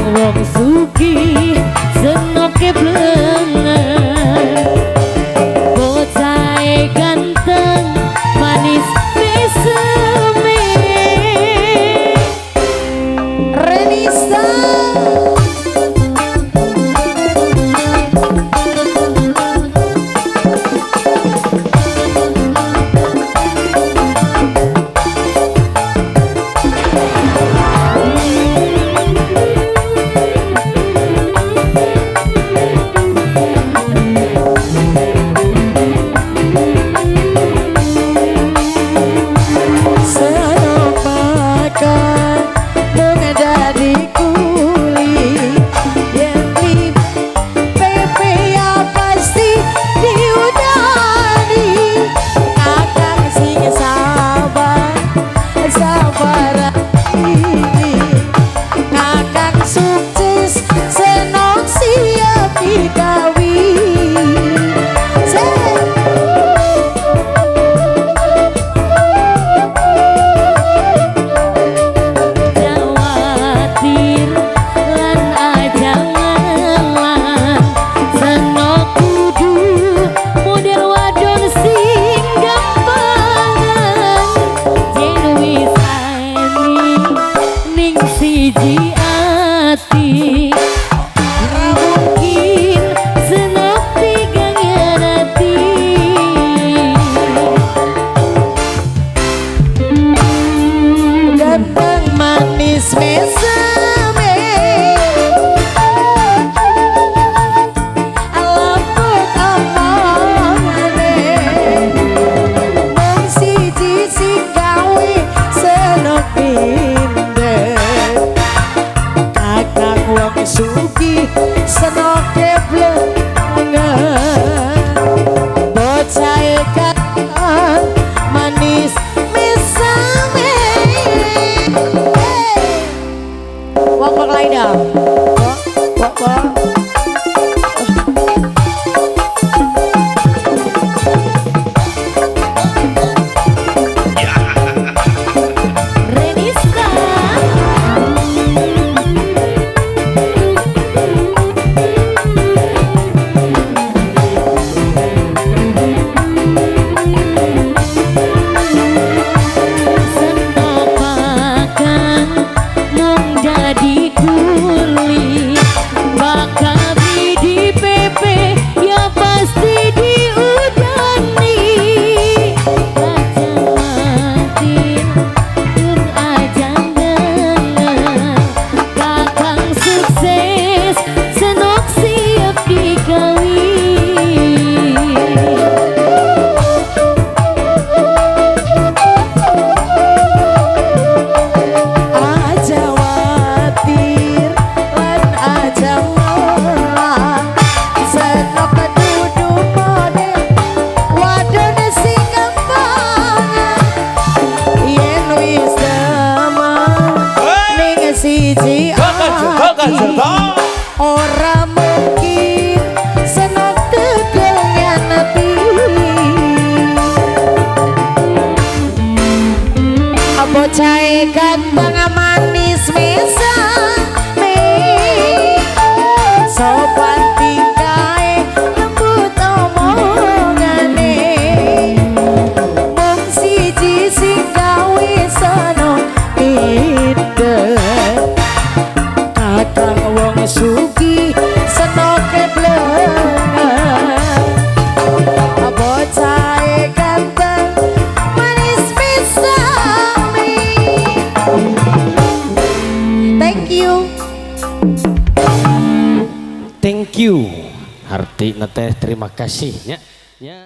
Wong sugih senoke blengen, bocahe ganteng manis meseme. Renisa. Senopakan mung dadi kuli, yen beli PP ya pasti diudani. Kakang sing sabar sabar ini, kakang sukses senok siap dikawin. Khawatir lan aja ngelang, senok kudu model wadon sing gampangan. Yen wis aeni ning siji ati, ra mungkin senok tiga ngerti. Ganteng manis meseme, lembut omongane, mung siji sing gawe senok minder. Kakang wong sugih senoke blengen, bocahe ganteng manis mesame. Wong wong lain dah. Wong wong. Renista. Senopakan mung dadi kuli, bakal di PP ya pasti diudani. Aja matir tur aja ngengen, kakang sukses senok siap dikawin. Aja watir lan aja ngelah, senok dudu model wadon sing gampangan. Yen wis demen ning siji ati, ora mungkin senok tegel nyanati. Bocahe ganteng manis mesame, sopan tingkahe lembut omongane, mung siji sing gawe senok minder. Kakang wong sugih senoke blengen, bocahe ganteng manis mesame. Thank you. Thank you. Arti teh terima kasih nya. Nya.